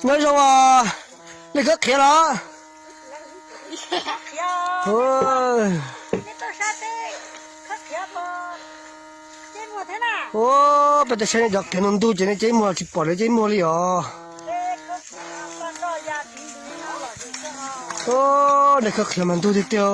Nyob zoo os, nej khawb qhiav los? Peb tau saib nej cov qhiav ntuj ntuj ces nej ceb muag tsis pom lawv ceb muag li os. Nej khawb qhiav mas ntug tiag tiag.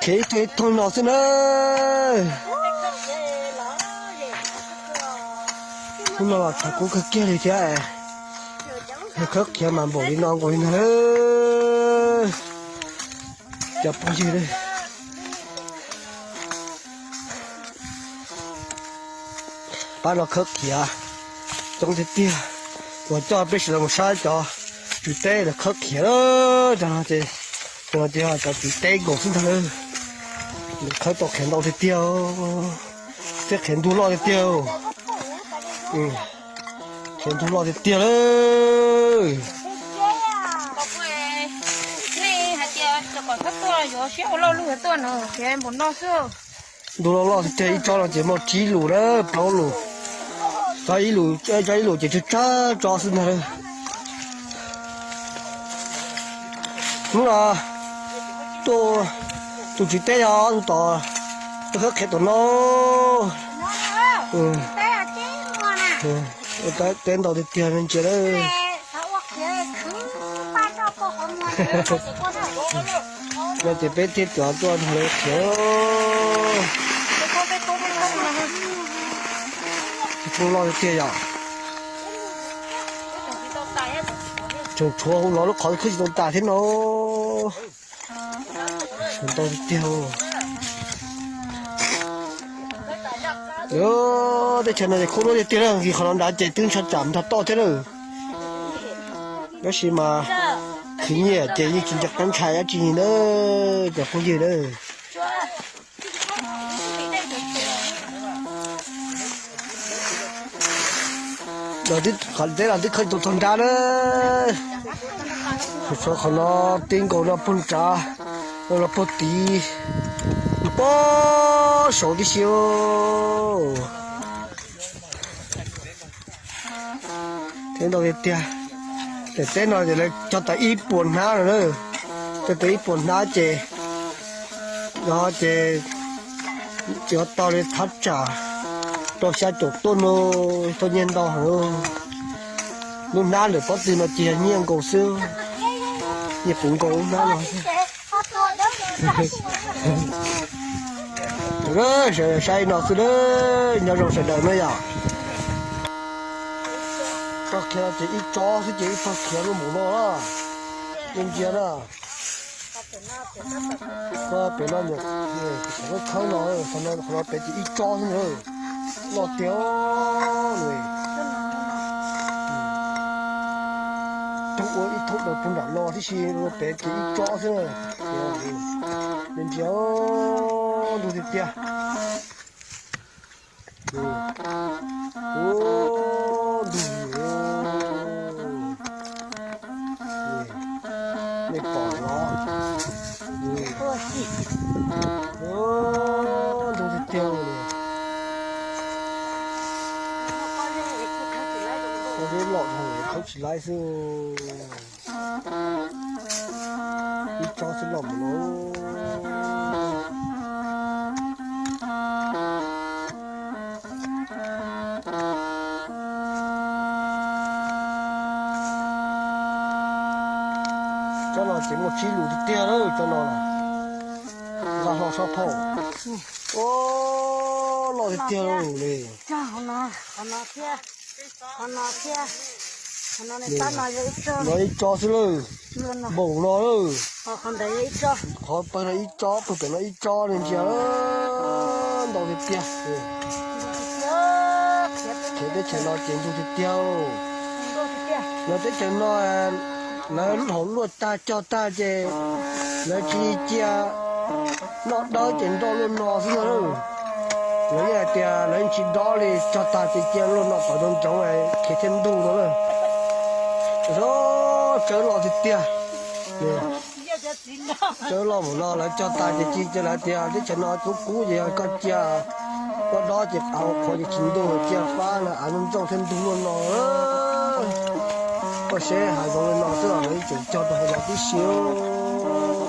Qhiav ib tug ib tug no xwb na. Hnub no los tshav kub kawg kiag li thiab. Khawb qhiav mas npaum li no nkaus li ntag. Cov phooj ywg, pab no khawb qhiav coob tiag tiag. Uas coj peb sawv daws mus saib cov tswv teb lawv khawb qhiav lawm. Cov no ces, cov no ces cov tswv teb nkaus xwb ntag. Lawv khawb tau qhiav ntau tiag tiag, thiab qhiav ntug loj tiag tiag. Qhiav ntug loj tiag tiag lawm. Ntug loj loj tiag tiag, ib tsob no ces muaj tsib lus na, plaub lus. Cov ib lus, cov ib lus ces tsawg tsawg tsob xwb ntag. Hnub no tuaj, tus tswv teb yog tus tom, tus khawb qhiav tom no. Teb ntau tiag tiag me ntsis lawm. No ces peb thiaj cov tuaj nrog lawv qhiav. Tsis pub loj tiag tiag yom. Tseem tshuav hauv no lub qhov khwb tsis tau tas thiab no. Ntau tiag tiag. Teb chaws no ces kub duab tiag tiag, qhov no nrad ces twb ntshai tsam nrog toj thiab lawm. Tab sis mas khwv nyiaj ces yeej tsis nco qab ntshai dab tsi na, cov phooj ywg na. Teb los twb khawb tau tag nrab na. Qhov no tib nkaus no puag nrad, no los puag tid, pob saud tib si. Teb ntau tiag tiag. Daim teb no ces lawv cog tau ib puas hnab no na. Cog tau ib puas hnab ces, no ces yuav tau li thab tsam rau xya caum tuaj no, tau nyiaj ntau heev. Lub hnab ntawm pob tw no ces yog nyiaj nkaus xwb, nyiaj puv nkaus lub hnab no xwb. Sawv daws saib no xwb, nyob zoo sawv daws na yom. Tsob qhiav ces ib tsob xwb ces ib tsob qhiav loj npaum no, nej ntsia na. Pem no, qhov khawb no, qhov no pem ces ib tsob xwb na, loj tiag. Thooj ua ib thooj daws puag nram no tib si, ua pem ces ib tsob xwb na. Nej ntsia, ntug tiag tiag. Ntug, nej pom los, ntug tiag tiag li. Pob zeb loj dhau khawb tsis laib xwb. Ib tsob xwb loj mus no. Tsob no ces muaj tsib lus tiag tiag lawm, tsob no nqa hlo sab phauj. Loj tiag tiag li. No ib tsob xwb lawm, npaum no lawm. Qhov pawg no ib tsob, pawg pem no ib tsob, nej ntsia, ntau tiag tiag. Qhiav teb chaws no ces ntug tiag tiag. Lawv teb chaws no lawv thaum luaj tag cog tag ces lawv tsis cia noj dawb ces nroj luaj no xwb no. Lawv yeej hais tias lawv tsis dob li, cog tag ces cia luaj no kom ntsoov ntsoov khiav thiaj ntug no na. Tsawb loj tiag tiag. Tsawb loj npaum no lawv cog tag ces cia, lawv tias teb chaws no kub kub ces yog koj cia, koj dob ces qhov qhuav ces tsis ntug, cia Av no av ntxooj thiab ntug luaj no. Koj saib hav zoov li no xwb los lawv tseem cog rau hauv no tib si,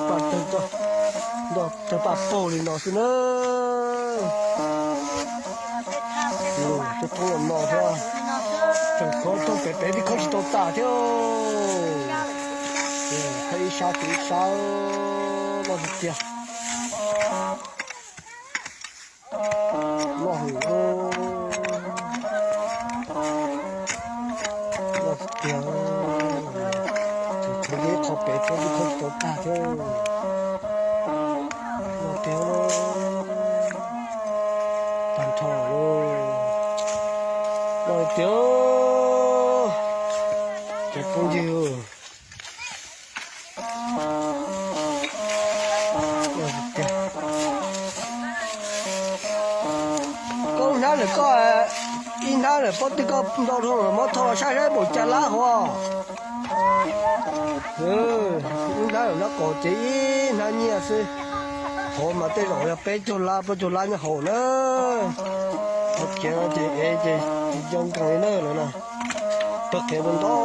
paj tawg, nroj tawg paj paug li no xwb na. Tej thoob no thiab, tseem khov thooj pem pem twb khov tsis tau tas thiab. Khov ib sab ces ib sab, loj tiag tiag. Loj heev, loj tiag. Tseem tshuav ib qho pem thiab twb khov tsis tau tag thiab. Loj tiag, tag nrho lawm. Loj tiag, cov phooj ywg. Koj hnab lawm koj, ib hnab lawm pob twg koj ntau dhau lawm muab thau los saib saib npaum cas lab hov. Ib hnab lawm hnab qaum ces ib hnab nyiaj xwb. Hauv mas tej zaum yog peb caug lab plaub caug lab nyob hauv na. Qhov khiav no ces ev ces tsis nco nkees li na lawv na. Pawg qhiav ntau ntau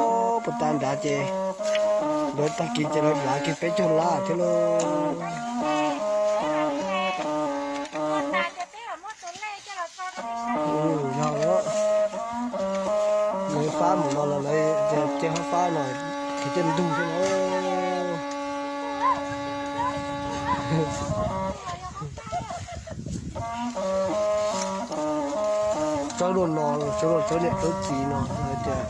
puas tas nrad ces lawv tag kis ces lawv lav kiag peb caug lab thiab lauj. Yog lawv fab mus no los lawv cia hab fab no, khiav tej ntug thiab no. Tsawb luaj no, tsawb luaj tsawb niam tsawb txiv no hais tias,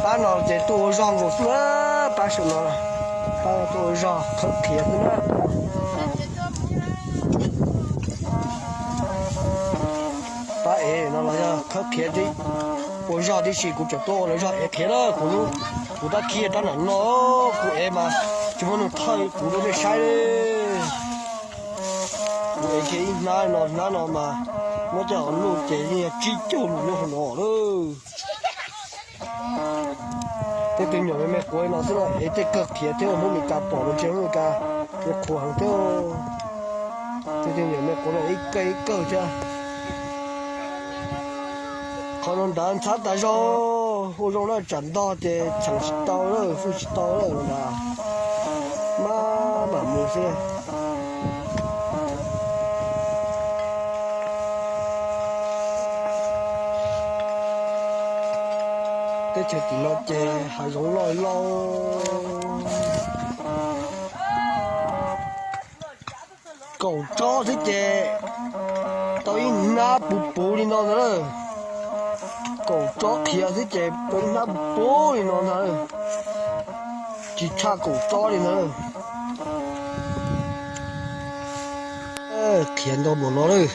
pab no ces tuaj ua zog nkaus xwb na, pab saum no, pab no tuaj ua zog khawb khiav xwb na. Pab ev no los yog khawb khiav tib, ua zog tib si, kuv tseem tuaj ua lawv zog ev khiav na, kuv lub, kuv tab khib rab nram no, kuv ev mas tsis muaj neeg thawj kuv rau nej saib li. Kuv ev kiag ib hnab no, hnab no mas muab coj los luj ces yeej yog tsib caug lus nyob hauv no lawm. Tej tug nyuam me me quav no xwb los ev tej kawg khiav thiab, hnub Mes Kas pom los ntshe hnub Mes Kas yuav qhuav heev thiab. Tej tug nyuam me quav no ib kawg ib kawg thiab. Qhov no nrad ntxhab tas zog, ua zoo na tsam ntog ces cheem tsis tau lawm, fwj tsis tau lawm ntag. Maj mam mus xwb. Teb chaws tim no ces hav zoov loj loj. Kaum tsob xwb ces tau ib hnab puv puv li no ntag lawm. Kaum tsob qhiav xwb ces tau ib hnab puv puv li no ntag lawm. Tsis tshaj kaum tsob li ntag lawm. Qhiav ntau npaum no lawm.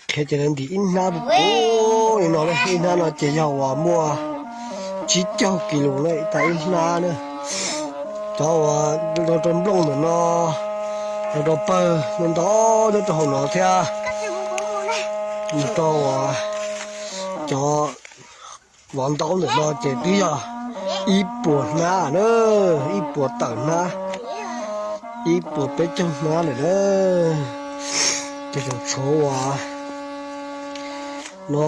Qhiav ces lawv ntim ib hnab puv puv li no na, ib hnab no ces yog uas muaj tsib caug kis lus na, tas ib hnab na. Cov uas rau rau nplooj ntawm no, rau rau pawg ntau ntau nyob rau hauv no thiab. Mus rau uas cov vov ntaub ntawm no ces twb yog ib puas hnab na, ib puas tawm hnab, ib puas peb caug hnab lawm na. Ces tseem tshuav uas no,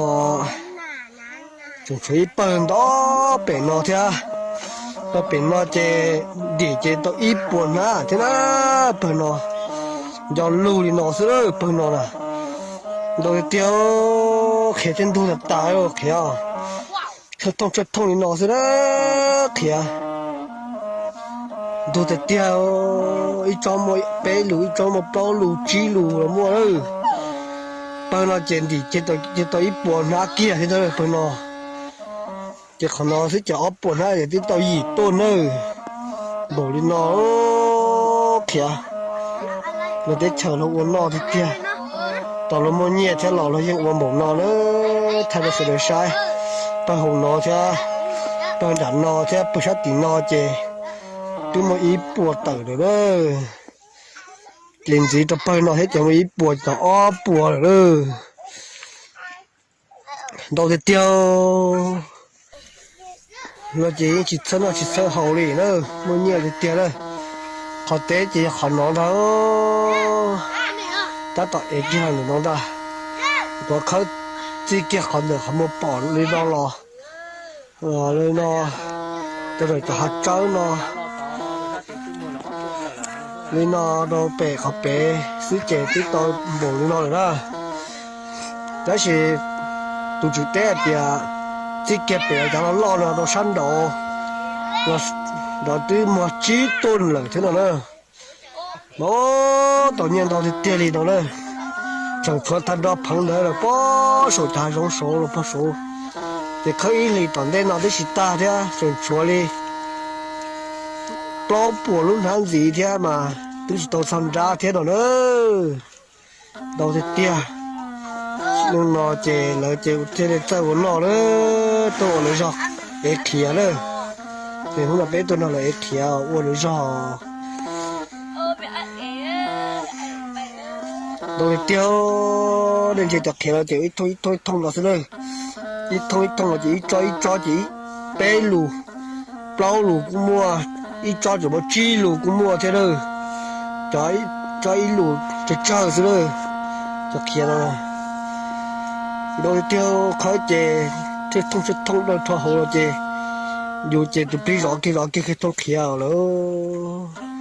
tseem tshuav ib pawg ntau pem no thiab. Pawg pem no ces ntim ces tau ib puas hnab thiab na. Pawg no nco lug li no xwb, pawg no na. Ntau tiag tiag, qhiav thiab ntug tas tas qhiav. Tsawg thooj tsawg thooj li no xwb na, qhiav. Ntug tiag tiag, ib tsob muaj peb lus, ib tsob muaj plaub lus tsib lus los muaj lawm. Pawg no ces ntim ces tau ib puas hnab kiag thiab ntag pawg no. Ces qhov no xwb ces ob puas hnab ces twb tau yim tuaj nawb. Npaum li no qhiav, luag teb chaws luag ua noj tiag tiag. Tau luag muaj nyiaj thiab los luag yeej ua npaum no na, thaij rau sawv daws saib. Pawg hauv no thiab pawg nram no thiab pawg sab tim no ces twb muaj ib puas tawm lawm na. Ces ntxiv rau pawg no thiab ces muaj ib puas txog ob puas lawm na. Ntau tiag tiag. Luag ces yeej tsis txhawb noj tsis txhawb haus li na, muaj nyiaj tiag tiag na. Qhov teb ces yog qhov no ntag. Tab tom ev kiag ntawm no ntag. Tuav khawb txij kiag qhov ntawm qhov muag pom li no los, li no, rau ntawm cov hav tsawb no, li no rau pem qhov pem xwb ces twb tau npaum li no lawm na. Tab sis tus tswv teb hais tias txij kiag pem cov loj loj no rau sab nraud, nraud twb muag tsib tuj lawm thiab no na. Mas tau nyiaj ntau tiag tiag li no na. Tseem tshuav tag nrho pheev ntawd los pog saum cov hav zoov saud los pog saud. Ces khawb ib hlis tom ntej no twb tsis tag thiab, tseem tshuav li plaub puas lub hnab ntxiv thiab mas twb tsis tau txog nrab thiab no na. Ntau tiag tiag. Hnub no ces lawv ces thiaj li txawj ua noj lawm, tuaj ua lawv zog ev qhiav lawm. Ces hnub no peb tuaj nrog lawv ev qhiav ua lawv zog. Ntau tiag tiag, nej ntsia cov qhiav no ces ib thooj ib thooj ib thooj los xwb na. Ib thooj ib thooj los ces ib tsob ib tsob ces ib, peb lus, plaub lus kuj muaj, ib tsob tseem muaj tsib lus kuj muaj thiab na. Cov tsob ib lus tsawg tsawg xwb na, cov qhiav no. Ntau tiag tiag, khawb ces thiaj thooj thiaj thooj dawb rho hauv los ces yus ces tus plig zov kiag zov kiag kiag thooj qhiav lawm.